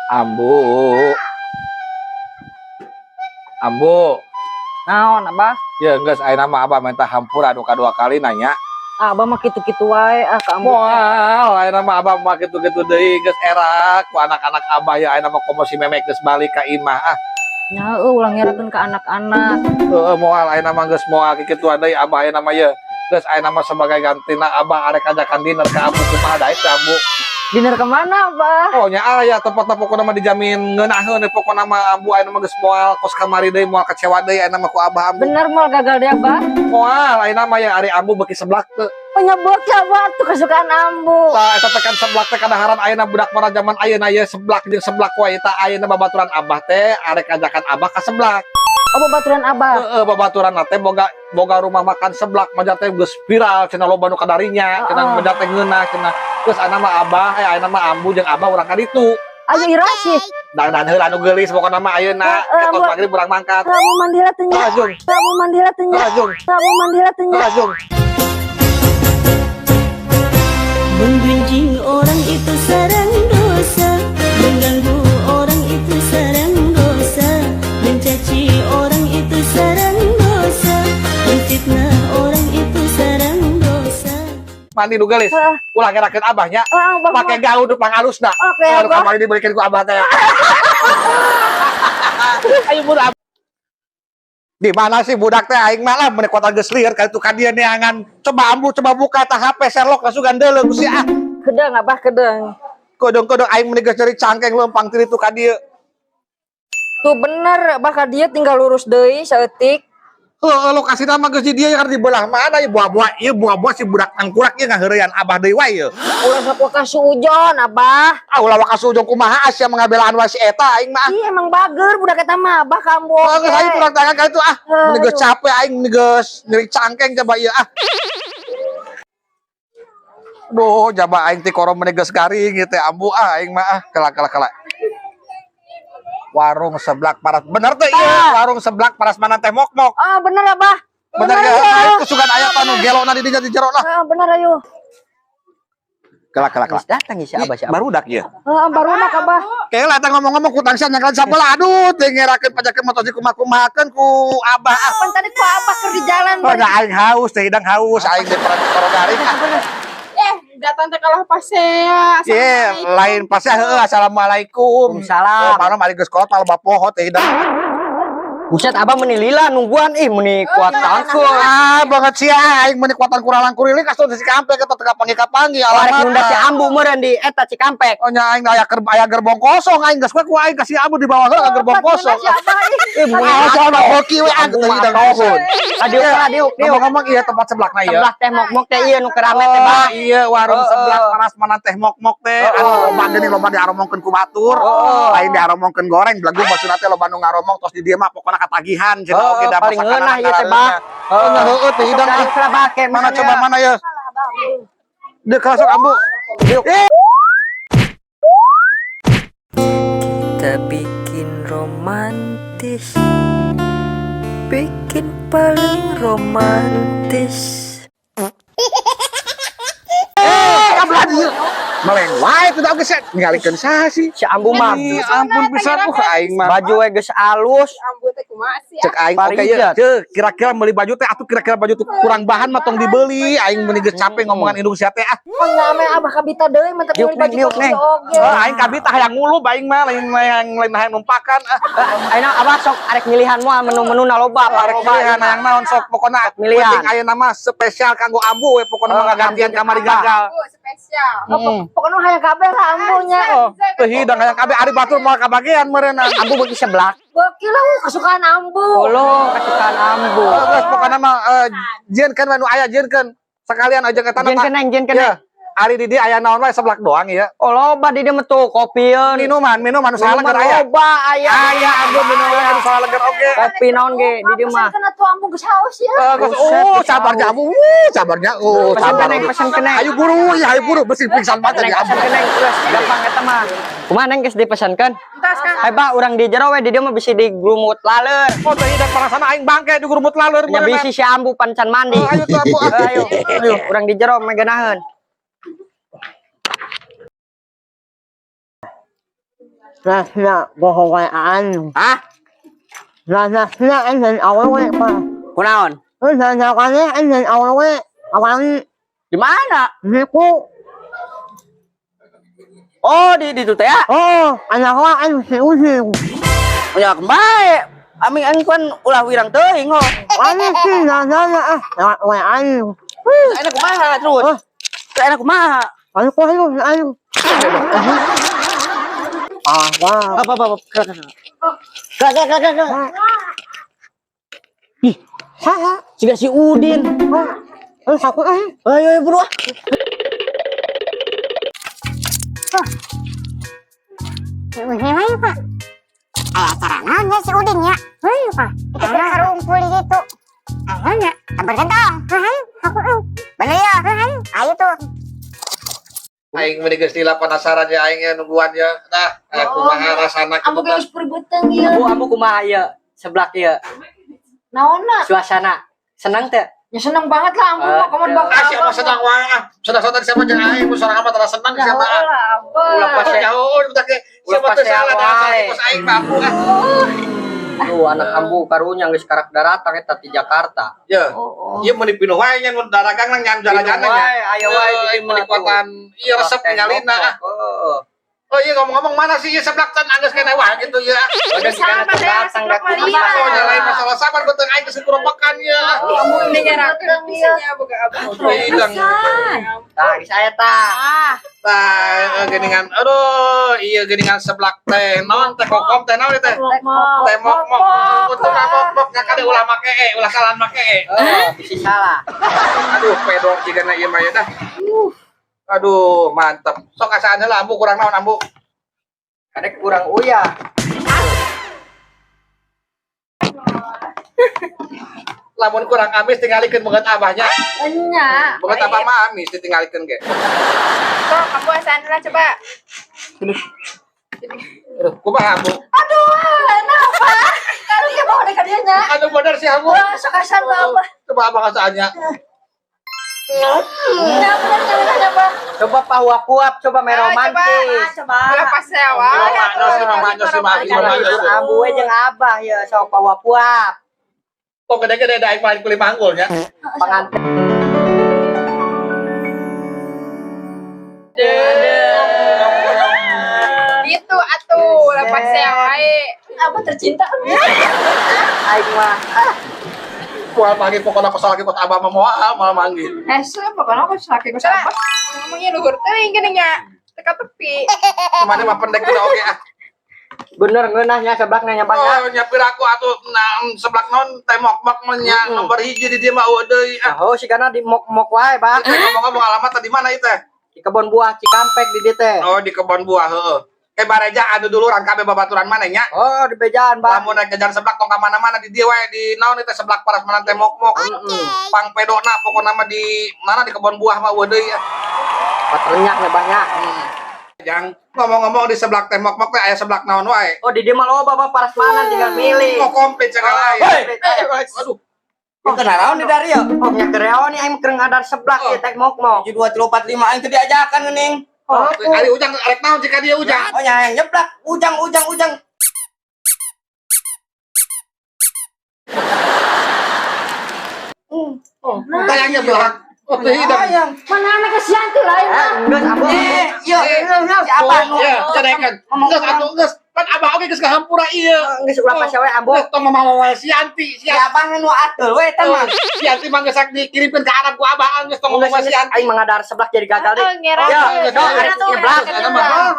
Ambu. Ambu. Naon, Abah? Ya geus, ayeuna mah Abah minta hampura anu kadua kali nanya. Abah mah kitu-kitu wae ah ka Ambu. Moal, ayeuna mah Abah mah kitu-kitu deui, geus era ku anak-anak Abah ya, ayeuna mah komo si Memek geus balik ka imah ah. Nya heueuh, ulah ngerakeun ka anak-anak. Heeh, moal, ayeuna mah geus moal kikituan deui Abah ayeuna mah ye. Geus, ayeuna mah sebagai gantina Abah arek ajakan dinner ka Ambu, kumaha daek teh, Ambu? Dinner kemana, Abah? Oh nya, aya tempat pokona mah dijamin ngeunaheun we pokona mah. Ambu ayeuna mah geus moal kos kamari deui, moal kecewa deui ayeuna mah ku Abah, Ambu. Bener moal gagal deh, Abah? Moal, ayeuna mah ya, ari Ambu beuki seblak teu? Oh, nya beuki, Abah, tuh kesukaan Ambu. Tah, eta teh kan seblak teh kadaharan ayeuna budak mara zaman ayeuna ye, seblak jeung seblak wae. Tah, ayeuna babaturan Abah teh arek ajakan Abah ka seblak. Oh, babaturan Abah. Heeh, babaturan teh boga boga rumah makan seblak, maja teh geus viral cenah, loba nu kadarinya cenah, maja teh ngeunah cenah. Terus ayeuna mah Abah, eh, ayeuna mah Ambu jeung Abah urang ka ditu. Ayo ira sih. Dangdan heula anu geulis pokona mah ayeuna. Heeh, Ketos Ambu. Magrib urang mangkat. Kamu mandi lah teh nya. Lajung. Kamu mandi lah teh nya. Lajung. Kamu mandi lah teh nya. Lajung. Menggunjing orang itu sarang dosa, mengganggu orang itu sarang dosa, mencaci orang itu sarang dosa, menfitnah orang itu sarang dosa. Mandi nu geulis. Heeh. Ulah ngerakeun Abah nya. Ah, Abah. Pake gaun nu pangalusna. Oke, Aduh, Abah. Kamari dibelikan ku Abah teh. Ayo budak. Di mana sih budak teh, aing mah lah meuni kota geus lieur ka itu ka dieu neangan. Coba Ambu, coba buka tah HP, share loc langsung gandeuleuh ku si ah. Kedeung, Abah, kedeung. Kodong-kodong aing meuni geus nyeri cangkeng leumpang ti ditu ka dieu. Tuh bener, Abah, ka dieu tinggal lurus deui saeutik. Heuh, lokasi mah geus di dieu kan, di belah mana ieu buah-buah ieu, buah-buah si budak tangkurak ieu ngaheureyan Abah deui wae ieu. Ulah sok waka suujon, Abah. Ah, ulah waka suujon kumaha, sia mengabelaan wae si eta aing mah. Ih, emang bager budak eta mah, Abah, kamu. Oh, geus aing kurang tangan ka itu ah. Meuni geus Aduh. Capek aing, meuni geus nyeri cangkeng coba ieu ah. Duh, jaba aing ti korom meuni geus garing ieu teh, Ambu ah, aing mah ah. Kela kela kela. Warung seblak paras. Bener teh ieu, warung seblak Parasmanan teh mok-mok? Ah, bener, Abah. Bener ya? Ya. Itu sugan aya panu gelona di dinya di jero lah. Ah, bener, ayo. Kela kela kela. Geus datang si Abah, si Abah. Barudak ieu. Ah, barudak, Abah. Kela teh ngomong-ngomong kutang sia nyangkal sabelah. Aduh, teh ngerakeun pajakeun motor di kumaha-kumahakeun ku Abah ah. Pan tadi ku Abah keur di jalan. Oh, da aing haus teh, hidang haus aing di peran koro garing ah. Eh, datang teh kalah pasea. Ye, lain pasea heueuh, assalamualaikum. Waalaikumsalam. Oh, mana mari geus kolot loba poho teh hidang. Buset, Abah meni lila nungguan ih, meni kuat tangkul. Ah, banget sia aing meuni kuatan kuralang kuriling kasih di Cikampek eta teu kapanggih-kapanggih Arek alamat. nunda si Ambu meureun di eta Cikampek. Oh nya, aing aya ker aya gerbong kosong, aing geus we ku aing kasih Ambu di bawah heula gerbong kosong. Si Abah ih. Ih, meni Ah, soalna hoki we ah Ambu teh mah hidang. atohun. Adiuk lah, diuk, diuk. Ngomong-ngomong iya tempat seblakna ieu. Seblak teh mok-mok teh ieu nu keur rame teh, Oh, Bang. iya, warung seblak Parasmanan teh mok-mok teh. Anu loba geuning, loba diaromongkeun ku batur. Lain diaromongkeun goreng, belegu maksudna teh loba nu ngaromong tos di dieu mah pokona katagihan cenah oge da Paling masakan ngeunah ieu teh, Bang. Heeh, heueuh teh hidang ah. Diuk lah, bake. Mana coba, mana ya? Dia kelas Ambu. Diuk. Eh, Kita bikin romantis, bikin paling romantis. Eh, kabelah dieu. Meleng wae teh oge sia ningalikeun saha sih? Si Ambu mah Ih, ampun pisan aing mah. Baju we geus alus. Ambu teh kumaha sih? Cek aing oke ya. Parijat. Cek kira-kira beli baju teh atuh, kira-kira baju tuh kurang bahan mah tong dibeli. Aing meuni geus capek ngomongan indung sia teh ah. Oh, nyame Abah kabita deui mantep Diuk, meuli baju Neng, diuk, kos Neng. oge. Oh, aing kabita hayang ngulub aing mah, lain hayang, lain hayang numpakan ah. Ayeuna Abah sok arek milihan moal menu-menu na loba, Arek loba. milihan hayang naon sok pokona. Milihan. Penting ayeuna mah spesial kanggo Ambu we pokona mah, ngagantian kamari gagal. Ambu spesial. Pokoknya hayang kabeh lah ambunya. Oh, teu hidang hayang kabeh, ari batur moal kabagian meureunna. Ambu beuki seblak. Beuki lah, kesukaan Ambu. Ulo kesukaan Ambu. Oh, geus pokona mah jieunkeun we nu aya, jieunkeun. Sekalian aja ke tanah. Jieunkeun, Neng, jieunkeun, Ya. Neng. Ari di dieu aya naon wae, seblak doang ya? Oh, loba di dieu mah tuh kopieun. Minuman, minuman nu salah Minuman leger aya. loba aya. Aya Ambu minuman nu salah leger oge. Kopi naon ge di dieu mah. Pesan tuh Ambu geus haus ya. Eh, geus, Buset, oh, geus sabarnya haus. Ambu, sabarnya, oh, Pesen sabar. keneng, pesen keneng. Ayo buru, ya ayo buru, besi pingsan banget Neng, ya pesen Ambu. keneng geus gampang eta mah. Kumaha, Neng, geus dipesankeun? Entas kan. Hai ba, urang di jero we, di dieu mah bisi digrumut laleur. Oh, teh hidang parasana aing bangke digrumut laleur Nya meureunna. bisi si Ambu pan can mandi. Oh, ayo tuh Ambu. Ah. Ayo, ayo, urang di jero megenaheun. Nah, bohong an. Hah? Nah, nah, nah, an awewe mah. Kunaon? Nah, nah, kane an awewe. Awan Di mana? niku. Oh, di itu teh ya. Oh, anak wa an si usi. Ya kembae. Aming aing kan ulah wirang teuing oh. Ane si nah nah nah ah, wa an. Enak kumaha terus? Oh. Terus enak kumaha? Ayo ko ayo ayo. Ah, wah. Apa apa apa. Kak kak kak kak. Ih, Ha ha. siga si Udin. Eh, aku eh. Ayo ayo buru ah. Gimana Pak? Aya acara naon ya si Udin ya? Hei Pak, itu karumpul di situ. Ayo nya, tabar gentong. Ayo, aku eh. Bener ya? Ayo, ayo tuh. Aing meni geus lila penasaran ya aing ya nungguan ya. Nah, kumaha rasana kitu Ambu tah. geus purbeuteng ieu. Ambu ambu kumaha ieu? Seblak ieu. Naonna? Suasana. Senang teh? Ya seneng banget lah ambu mah komo bakal. Ah, siapa senang wae ah. Senang-senang siapa jeung aing, mun sorang mah tara senang siapa ah. Ulah pas Jauh udah ke siapa Ulah teu pas salah dah wae. salah kos aing mah ambu ah. Tuh anak ambu karunya geus karak daratang eta ti Jakarta. Ya. Ieu meuni pinuh wae nya mun daragang nang nyan jalanan Pinuh nya. wae, aya wae di Aing meuni mah tuh. kuatan ieu resep nyalina ah. Heeh. Oh iya ngomong-ngomong mana sih ieu seblak can anggeus keneh wae gitu ya. Udah Sama, saya datang seblak dah. Malia. Oh nyalain masalah sabar beteng aing geus keropokan ya. Ambu ini ngerakeun bisanya boga abah. Hidang. Tah, geus aya tah. Ah, Tah geuningan aduh iya geuningan seblak teh naon teh kokom teh naon teh. Teh mok-mok. Untung mok-mok nya kade ulah make e, ulah salah make e. Heeh, bisi salah. Aduh pedok jigana ieu mah ya dah. Aduh, mantep. Sok asaan heula ambu kurang naon ambu. Kadek kurang uyah. Lamun kurang amis tingalikeun beungeut abahnya. Enya. Beungeut abah mah amis ditinggalikeun ge. Sok ambu asaan lah coba. Aduh, kumaha ambu? Aduh, kenapa? Karunya bawa deh ka dieu nya. Aduh bener sih ambu. Wah, sok asan lah abah. Coba abah asaannya. Ya bener bener abah. Coba pahuap-huap, coba Ah, meromantis. Coba. Ulah pas ya wae. Manyos sih, manyos sih, manyos sih. Ambu we jeung abah ya sok pahuap-huap. Kok gede-gede da aing paling kuli manggul nya. Pengantin. Gitu atuh, ulah pas ya wae. Abah tercinta. Aing mah Moal manggil pokona kos lagi kos abah mah moal moal manggil. Eh, pokoknya aku sakit kos Coba abah. ngomongnya luhur teuing geuning nya. Teka tepi. Cuman mah pendek udah oke ah. bener ngeunahnya seblaknya nya banyak. Oh, nyapir aku atuh nah seblak non teh mok-mok mah nya nomor hiji di dieu mah eueuh deui ah. Oh, sigana di mok-mok wae, Bang. Ngomong-ngomong alamat di mana itu teh? Di kebun buah Cikampek di dieu teh. Oh, di kebun buah heeh. Kayak bareja anu duluran kabeh babaturan mana nya? Oh, di bejaan, Bang. Lamun rek jajan seblak tong ka mana-mana di dieu wae di naon itu seblak parasmanan teh mok-mok. Pang pedona pokona mah di mana di kebun buah mah eueuh deui ah. Patrenyak nya banyak. Jang ngomong-ngomong di seblak teh mok-mok teh aya seblak naon wae. Oh, di dieu mah loba Bang parasmanan tinggal milih. Oh, komplit segala Hei. ya. Aduh, Oh, kenaraon di dari ya? Oh, nya kereawan nih aing keur ngadar seblak ieu teh mok-mok. 7 2 3 4 5 aing teu diajakan geuning. Oh, ari ujang arek naon jika dia ujang. Oh nya yang nyeblak ujang ujang ujang. Tayang nyeblak. Oh, teu hidang. Ayang. Mana anak kesianti lain mah. Geus ambu. Eh, iya, si abah nu. Ya, carekan. Geus atuh geus. Pan abah oge geus kahampura ieu. Geus ulah pas we ambu. Geus tong mamawa wae si Anti, si Si abah nu atul we eta mah. Si Anti mah geus dikirimkeun ke Arab ku abah geus tong ngomong si Anti. Aing mengadar seblak jadi gagal deh. Heeh, ngerang. Ya, do arek nyeblak.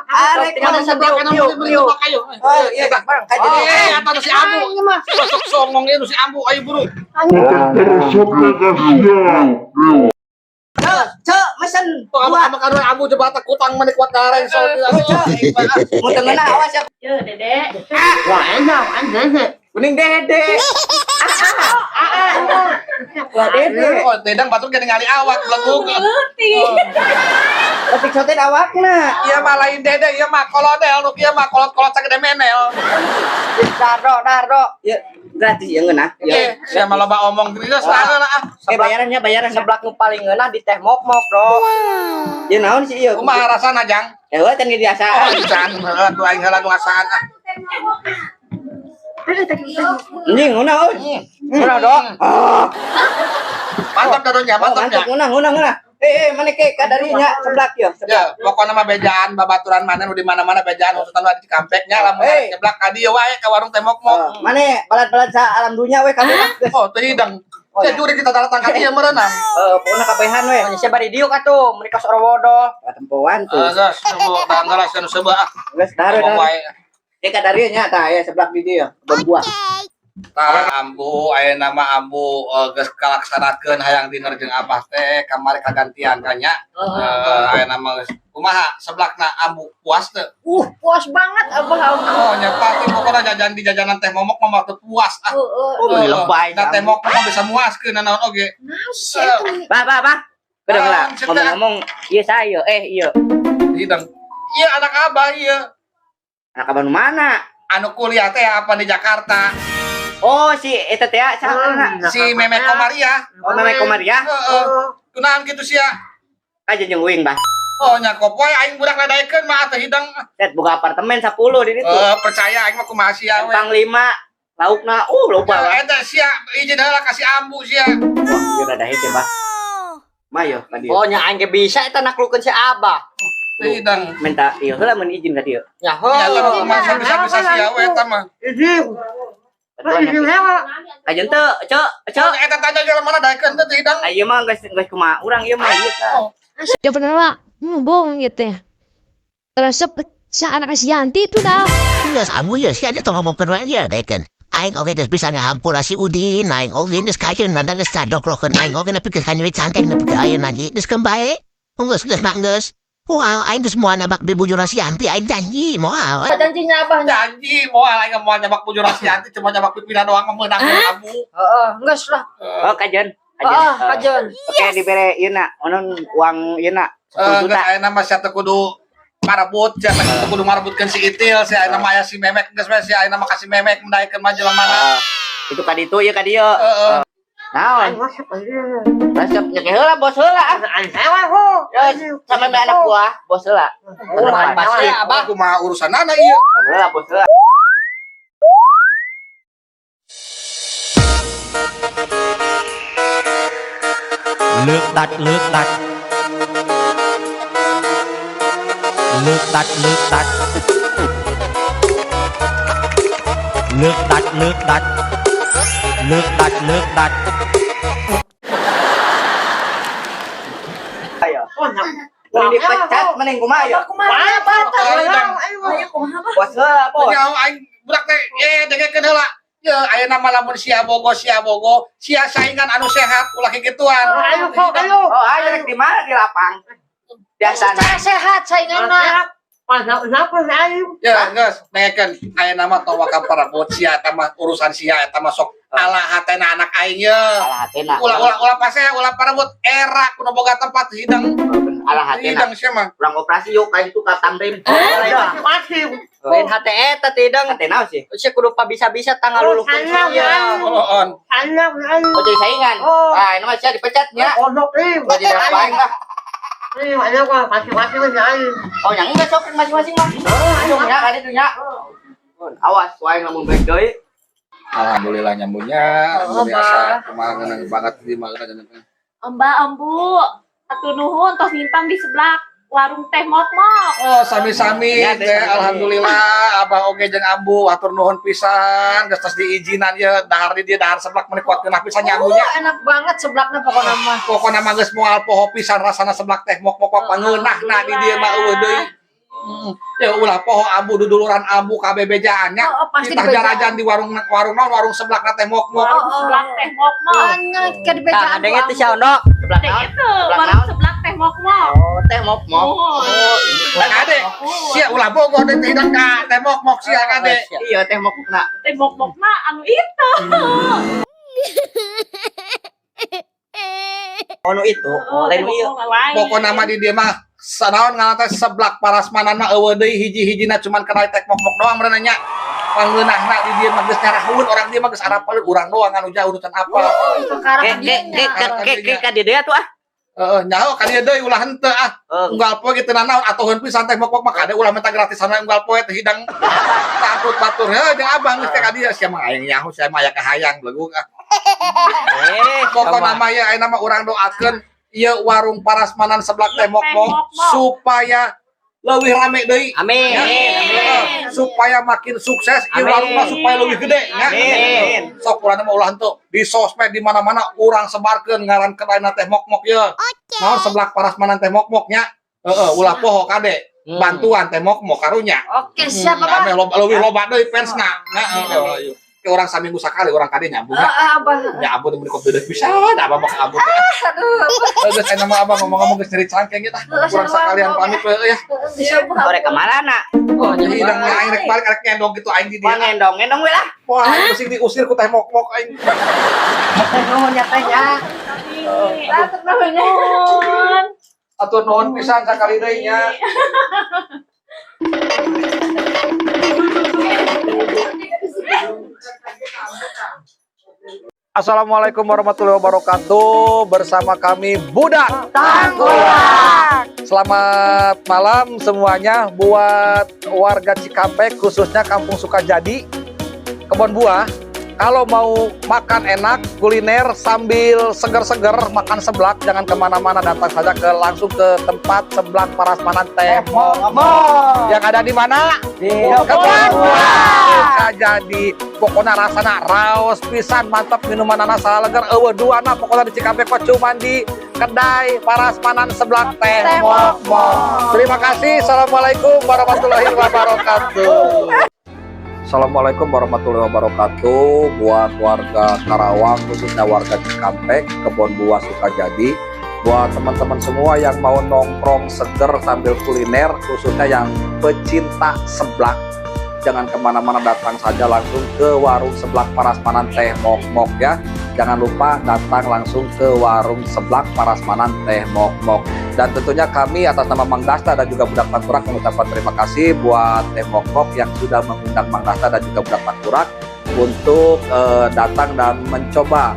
Arek Tinggal mana seblak Seblak piu piu. ayo. Oh, iya, bareng ka jadi. Eh, atau si Ambu. Sosok songong ieu si Ambu ayo buru. Cek, cek mesen. Tong abah sama karuan Ambu coba tak kutang meni kuat gareng sol. Mun teu ngeunah awas ya. Ye, Dede. Wah, enak, enak. Kuning dede. Wah, dede. Oh, dedang batur ge ningali awak belegug. Letik sotet awakna. Iya mah lain dede, iya mah kolodel, nu kieu mah kolot-kolot sagede menel. Dardo, dardo. Ya, gratis ya ngeunah. Eh, sia mah loba omong gini geus lah lah ah. Eh, bayarannya bayaran. Seblak nu paling ngeunah di teh mok-mok, Do. Ya naon sih ieu? Kumaha rasana, Jang? Ya can biasa. Oh, can heula tuh aing heula nu ngasaan ah. Anjing, ngeunah euy. Udah dong. Mantap dadonya, Oh, mantap ya. mantap, ngeunah, ngeunah, ngeunah. Eh, mana ke kadarinya seblak ya, seblak. Ya, pokoknya mah bejaan babaturan mana nu di mana-mana bejaan khususnya nu di Cikampek nya lamun Eh. nyeblak ka dieu wae ka warung teh mok-mok. Mana balad-balad sa alam dunia we kabeh lah. Geus. Oh, teu hidang. Oh, Ya ya. juri kita datang ka dieu meureunang. Pokona kabehan we. Nya sia bari diuk atuh, mun kos orowodo. Katempoan tuh. Eh, geus, coba bangga sia nu seubeuh ah. Geus dahar Ngomong dahar. wae. Dia kadarinya nya tah aya seblak di dieu, kebun buah. Tah ambu aya nama ambu geus kalaksanakeun hayang dinner jeung abah teh kamari kagantian kan nya. Aya nama geus kumaha seblakna ambu puas teu? Puas banget abah ambu. Oh, nya pasti pokoknya jajan di jajanan teh momok mah teu puas ah. Heeh. Oh, beli lebay. Da teh momok mah bisa muaskeun naon oge. Bah, bah, bah. Kedeng lah, Ah, ngomong-ngomong, iya saya, iya. Hidang. Iya anak abah iya. Anak abah nu mana? Anu kuliah teh apa di Jakarta? Oh, si eta teh saha ngaranna? Si Meme Komaria. Oh, Meme Komaria. Heeh. Kunaon kitu sia? Kajen jeung uing, bah. Oh nya kop wae aing budak ladaekeun mah teh hidang. Set boga apartemen 10 di ditu. Eh percaya aing mah kumaha sia we. Empang 5, laukna loba Ya, bah. eta sia izin heula kasih ambu sia. Wah, ieu rada hese, bah. Mayo ka dieu. Oh, nya aing ge bisa eta naklukeun si Abah. Teu hidang. Minta ieu heula mun izin ka dieu. Nya Ya heuh. teh kumaha bisa-bisa sia we eta mah. Kajen teu, ceu, ceu. Oh, eta tanya jalan mana daekeun teh teu hidang. Ieu mah geus geus kumaha urang ieu mah ieu tah. Dia pernah lah, bohong gitu ya. Resep pecah anak si Yanti itu dah. Geus ambu ye sia tong ngomongkeun wae dia daekeun. Aing oge geus bisa ngahampura si Udin, aing oge geus kajeun nanda geus sadokrokeun aing oge nepi ka nyeri cantek nepi ka ayeuna ge geus keun bae. Geus geus mah geus. Wah, aing geus moal nabak bibujur si Yanti, aing janji moal. Janjinya abahnya. Janji moal aing moal nyabak bujur si Yanti cuma nyabak pipina doang mah meunang ambu. Heeh, geus lah. Oh, kajen. Kajen. Heeh, kajen. Oke, dibere ieu na, onon uang ieu na 10 Eh, juta. geus aya nama sia teu kudu marebut, sia teh kudu marebutkeun si Itil, si aya nama aya si Memek geus we si aya nama kasih Memek mendaekeun mah jelema mana. Ah, itu ka ditu ieu ka dieu. Heeh. Naon? Resep nya ke heula bos heula ah. Ya, sama mbak anak buah, bos heula. Ulah pasti Abah. Kumaha urusanana ieu? Heula bos heula. លើកដាច់លើកដាច់លើកដាច់លើកដាច់លើកដាច់លើកដាច់លើកដាច់លើកដាច់ Ayo. Mending dipecat mending kumaha ya? Kumaha abah tah? Hidang. Ayo kumaha abah? Bos heula, bos. Nyaho aing budak teh dengekeun heula. Ya aya nama lamun sia bogo sia bogo, sia saingan anu sehat ulah kikituan. Oh, ayo rek di mana di lapang? Biasa. Secara sehat sainganna. Ya geus dengekeun aya nama tong waka parebut sia eta mah urusan sia eta mah sok ala hatena anak aing ye. Ala hatena. Ulah ulah ulah pasea ulah parebut era kudu boga tempat hidang. Ala hatena. Hidang sia mah. Urang operasi yuk kayak itu ka Tamrin. Lain hate eta teh hidang. Hate naon sih? Sia kudu pabisa-bisa tanggal luluhkeun sia. Oloon. Oh, jadi saingan. Ah, ini mah sia dipecatnya. Oh, jadi anak aing lah. Oh, yang enggak sok masing-masing mah. Oh, nya kan itu nya. Awas, wae lamun baik deui. Alhamdulillah nyambungnya, Oh, biasa kumaha ngeunang banget di mana Mbak Ambu, hatur nuhun tos ngimpang di sebelah warung teh mok-mok. Oh, sami-sami Ya, teh, teh sami-sami. alhamdulillah abah oge jeung ambu hatur nuhun pisan geus tos diizinan ye dahar di dieu dahar seblak meuni kuat geunah pisan nyambunya. Enak banget seblakna pokokna mah. Pokona mah geus moal poho pisan rasana seblak teh mok-mok mah pangeunahna di dieu mah eueuh deui. Ya ulah poho ambu duduluran ambu kabeh bejaan nya. Oh, pasti Titah dibejaan. jarajan di warung warung naon warung seblakna teh mok-mok. Warung seblak teh mok-mok. Anya ke dibejaan. Tah, adenge teh sia Ono. Seblak Teh naon? itu, Seblak warung naon? seblak teh mok-mok. Oh, teh mok-mok. Oh. Teh ade, sia ulah bogo teh hidang ka teh mok-mok sia kade. Iya, teh mok-mok na. Teh mok-mok mah anu itu. Ono itu, oh, lain teh ieu. mok-mok lain. Pokona mah di dieu mah sanaon ngaran teh seblak parasmanan mah eueuh deui hiji-hijina cuman kedai teh mok-mok doang meureun nya. Pangeunahna di dieu mah geus nyarahueun orang dieu mah geus arapaleun urang doang anu jauh nu can apal. Perkara Ke ke ke ke ke ke ka dieu atuh ah. Heeh, nyaho ka dieu deui, ulah henteu ah. Unggal poe kitu nanaon atoheun pisan Teh Mok Mok mah, kade ulah minta gratisan we unggal poe teh hidang takut batur heuh jeung abang geus teh ka dieu, sia mah aing nyaho, sia mah aya kahayang belegug ah. Pokokna mah ya ayeuna mah urang doakeun ieu warung Parasmanan Seblak Teh Mok Mok supaya leuwih rame deui. Amin. Ya. Amin. Supaya makin sukses ieu Amin. warungna, supaya lebih gede ya. Amin. Sok urang mah ulah henteu, di sosmed di mana-mana urang sebarkeun ngaran kedaina Teh Mok Mok ye. Naon, Seblak Parasmanan Teh Mok Mok nya. Heeh, ulah poho kade. Bantuan Teh Mok Mok karunya. Oke, siap, Abah. Ame loba, leuwih loba deui fansna. Nah, heeh, ke urang saminggu sakali urang kade nyambung. Heeh, Abah. Ya ampun, mun kopi deui pisan abah mah ka ampun. Aduh, Abah. Geus ayeuna mah abah ngomong-ngomong geus nyeri cangkeng kita. Urang sekalian pamit we ya. Sore kemana nak? Oh, jadi hidang aing rek balik, rek ngendong gitu aing di Wah, dieu. ngendong, ngendong we lah. Wah, aing mesti diusir ku Teh Mok Mok aing. Teh nuhun ya teh ya. Nuhun. Atur nuhun pisan sakali deui nya. Assalamualaikum warahmatullahi wabarakatuh. Bersama kami Budak Tangkulak. Selamat malam semuanya buat warga Cikampek, khususnya Kampung Sukajadi, Kebon Buah. Kalau mau makan enak, kuliner sambil seger-seger makan seblak, jangan kemana-mana, datang saja ke langsung ke tempat Seblak Parasmanan Teh Mok yang ada di mana? Di Kebon Buah. Sukajadi. Pokoknya rasana raos pisan, mantap, minuman nanas leger euweuh duana, pokoknya di Cikampek kok cuman di kedai Parasmanan Seblak Teh Mok Mok. Terima kasih. Assalamualaikum warahmatullahi wabarakatuh. Assalamualaikum warahmatullahi wabarakatuh buat warga Karawang, khususnya warga Cikampek, Kebon Buah Sukajadi, buat teman-teman semua yang mau nongkrong seger sambil kuliner, khususnya yang pecinta seblak, jangan kemana-mana, datang saja langsung ke warung Seblak Parasmanan Teh Mok Mok ya. Jangan lupa datang langsung ke warung Seblak Parasmanan Teh Mok Mok. Dan tentunya kami atas nama Mang Dasta dan juga Budak Panturak mengucapkan terima kasih buat Teh Mok Mok yang sudah mengundang Mang Dasta dan juga Budak Panturak untuk datang dan mencoba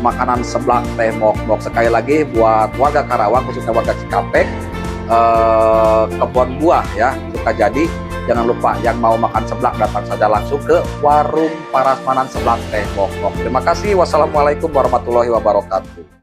makanan seblak Teh Mok Mok. Sekali lagi buat warga Karawang, khususnya warga Cikampek, Kebon Buah ya, Sukajadi, jangan lupa yang mau makan seblak datang saja langsung ke warung Parasmanan Seblak Teh Mok Mok. Terima kasih. Wassalamualaikum warahmatullahi wabarakatuh.